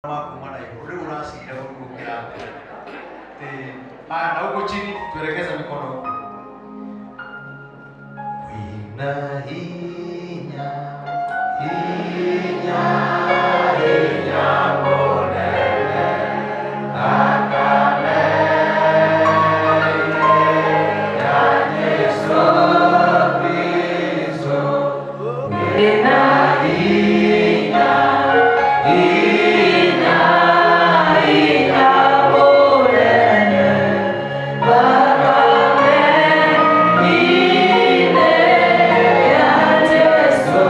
Kuma na igũrũ rĩu ũracira ũguo kĩrathi. Haya, na huko chini tuelekeze mikono huko. Wina hinya hinya hinya munene thakame ya Yesu Kristo. Wina hinya hinya hinya munene thakame ya Yesu.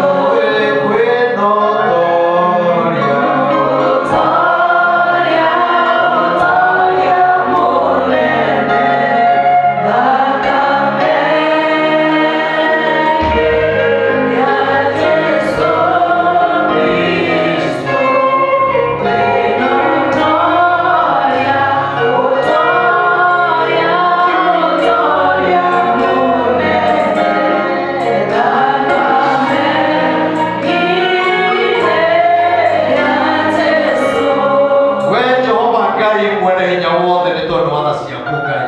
We Jehova Ngai mwene hinya wothe nĩ tondũ wa tha ciaku Ngai.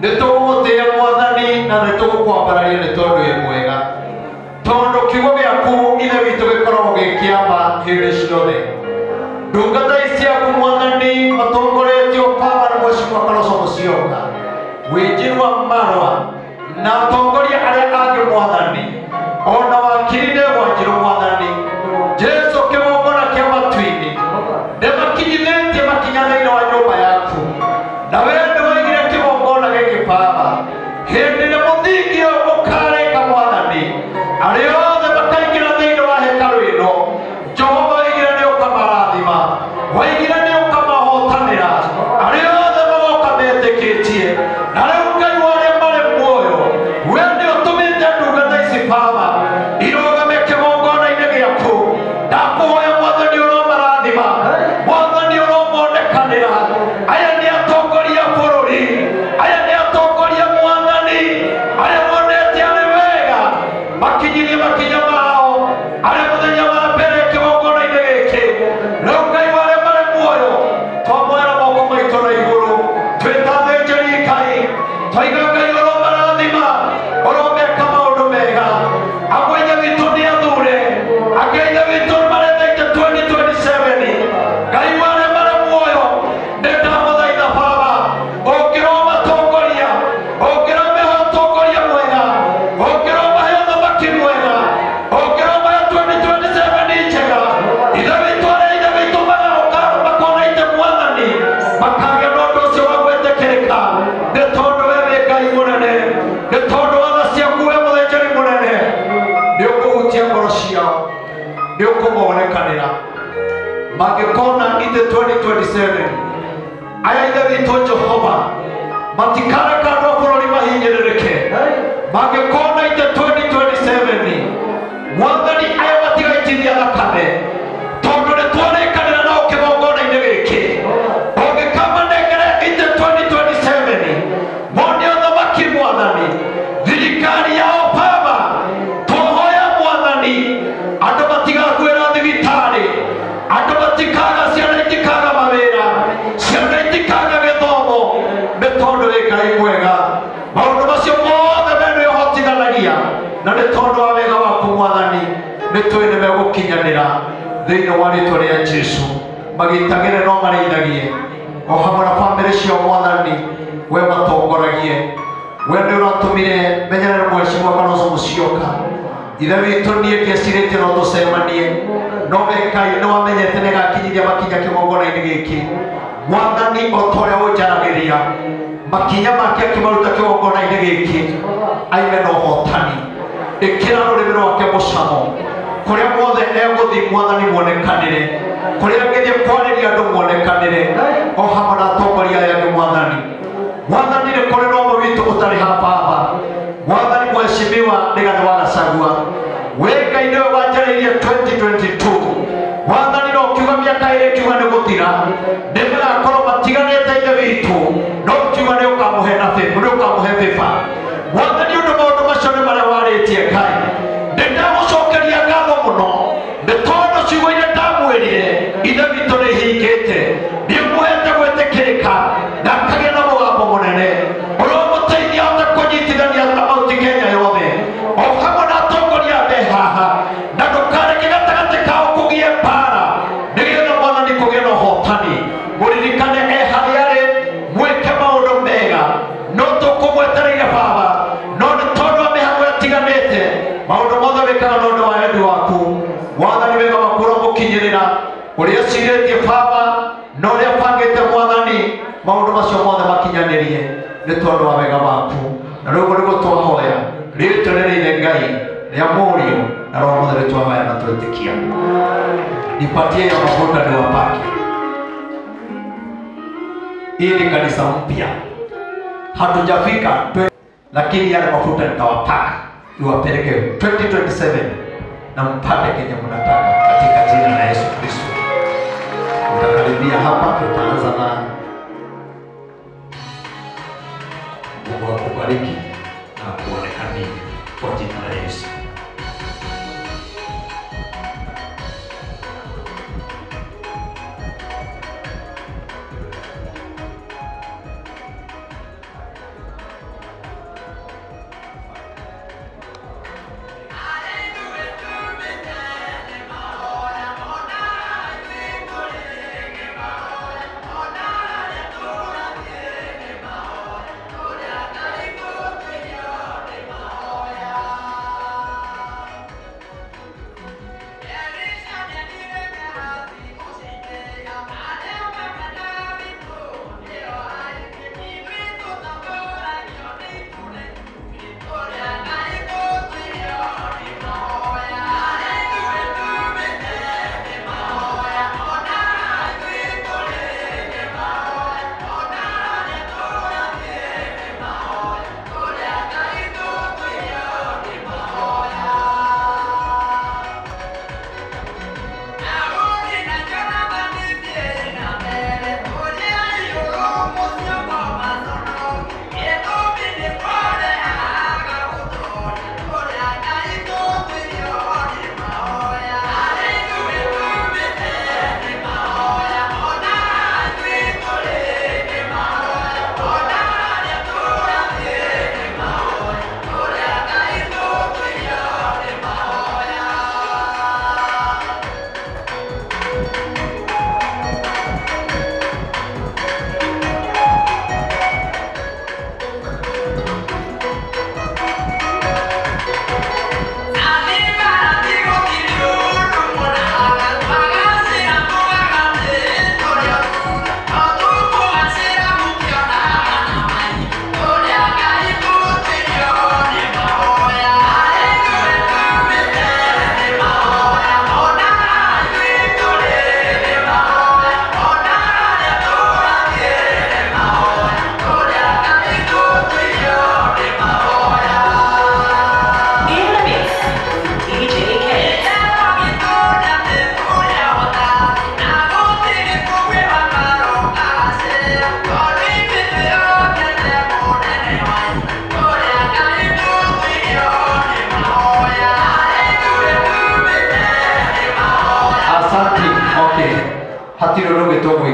Nĩ tũgũgũtĩĩa Mwathani na nĩ tũgũkwambararia nĩ tondũ wĩ mwega. Tondũ kiugo gĩaku Ithe witũ gĩkoragwo gĩ kĩa ma hĩndĩ ciothe. Ndungata ici ciaku Mwathani matongoretio Baba na Mheshimiwa Kalonzo Musyoka, Wĩnjirwa Marwa na atongoria arĩa angĩ Mwathani, ona wakiri Ndegwa Njirũ Mwathani, Jesu kĩgongona kĩa matu-inĩ nĩmakinyithĩtie makinya thĩinĩ wa nyũmba yaku, na we nĩwaigire kĩgongona gĩkĩ Baba hĩndĩ ĩrĩa mũthingi ũyũ ũkarĩka Mwathani, arĩa othe makaingĩra thĩinĩ wa hekarũ ĩno, Jehova waigire nĩ ũkamarathima, waigire nĩ ũkamahotanĩra, arĩa othe magoka metĩkĩtie. Na rĩu Ngai wa arĩa marĩ muoyo, we nĩ ũtũmĩte ndungata ici Baba irũgame kĩgongona-inĩ gĩaku. Ndakũhoya Mwathani ũromarathima, Mwathani ũromonekanĩra. Aya nĩ atongoria a bũrũri, aya nĩ atongoria Mwathani, arĩa monete arĩ wega makinyirie makinya mao arĩa mũthenya wa mbere kĩgongona-inĩ gĩkĩ. Rĩu Ngai wa arĩa marĩ muoyo, twamoera moko maitũ na igũrũ, twĩta athĩnjĩri Ngai, twaiga Ngai ũromarathima, ũromeka maũndũ mega. Amwe Ithe witũ nĩ athure, angĩ Ithe witũ marethaite 2027. Ngai wa arĩa marĩ muoyo, nĩ ndamũthaitha Baba, ũngĩromatongoria, ũngĩromahe ũtongoria mwega, ũngĩromahe ũthamaki mwega, ũngĩromahe 2027 njega. Ithe witũ arĩa Ithe witũ magoka makonaite Mwathani, makagĩa na ũndũ ũcio wa gwĩtĩkĩrĩka, nĩ tondũ we wĩ Ngai mũnene, nĩ tondũ wa tha ciaku we mũthĩnjĩri mũnene, nĩ ũkũhutia ngoro ciao, nĩ ũkũmonekanĩra mangĩkona ithe 2027. Aya Ithe witũ Jehova matikareka andũ a bũrũri mahinyĩrĩrĩke, mangĩkona ithe 2027 Mwathani, aya matigaitithia thakame, tondũ nĩ twarĩkanĩra nao kĩgongona-inĩ gĩkĩ. Ũngĩkamanengere ithe 2027 mone ũthamaki Mwathani, thirikari yao Baba, twahoya Mwathani, andũ matigakuĩra thibitarĩ, andũ matikaga, ciana itikaga mawĩra, ciana itikaga gĩthomo, nĩ tondũ wĩ Ngai mwega. Maũndũ macio mothe we nĩ ũhotithanagia, na nĩ tondũ wa wega waku Mwathani, nĩ tũĩ nĩ megũkinyanĩra thĩinĩ wa rĩtwa rĩa Jesu. Magitagĩre no marĩithagie o hamwe na bamĩrĩ ciao Mwathani, we matongoragie. We nĩ ũratũmire menyerere Mheshimiwa Kalonzo Musyoka. Ithe witũ niĩ ndiecirĩtie no tũcemanie, no we Ngai nĩ wamenyete nĩ gakinyithia makinya kĩgongona-inĩ gĩkĩ. Mwathani, o ta ũrĩa ũnjaragĩria makinya make akĩmaruta kĩgongona-inĩ gĩkĩ, aime na ũhotani. Ĩkĩra rũrĩmĩ rwake mũcamo kũrĩa guothe egũthiĩ Mwathani, muonekanĩre kũrĩa angĩthiĩ kwarĩria andũ, muonekanĩre o hamwe na atongoria aya angĩ Mwathani. Mwathani, nĩ kũrĩ na ũmwe witũ ũtarĩ ha Baba Mwathani, Mheshimiwa Rigathĩ wa Gachagua, we Ngai nĩwe wanjarĩirie 2022 Mwathani, no kiuga mĩaka ĩrĩ kiuga nĩ gũthira, nĩ magakorwo matiganĩte Ithe witũ, no kiuga nĩ ũkamũhe na nĩ ũkamũhe favor Mwathani, ũndũ maũndũ macio nĩ marĩa warĩtie. Ngai, nĩ ndagũcokeria ngatho mũno nĩ tondũ ciugo iria ndamwĩrire Ithe witũ nĩ Wecirĩtie Baba na ũrĩa bangĩte Mwathani, maũndũ macio mothe makinyanĩrie nĩ tondũ wa wega waku. Na rĩu nĩguo twahoya rĩtwa rĩrĩ Ngai rĩa Mũriũ na Roho Mũtheru, twahoya na twetĩkia. Nipatie ya mafuta niwapake. Hii ni kanisa mpya, hatujafika lakini yale mafuta nitawapaka iwapeleke 2027 na mpate kenye mnataka katika jina la Yesu Kristo. Utakaribia hapa, tutaanza na Mungu akubariki.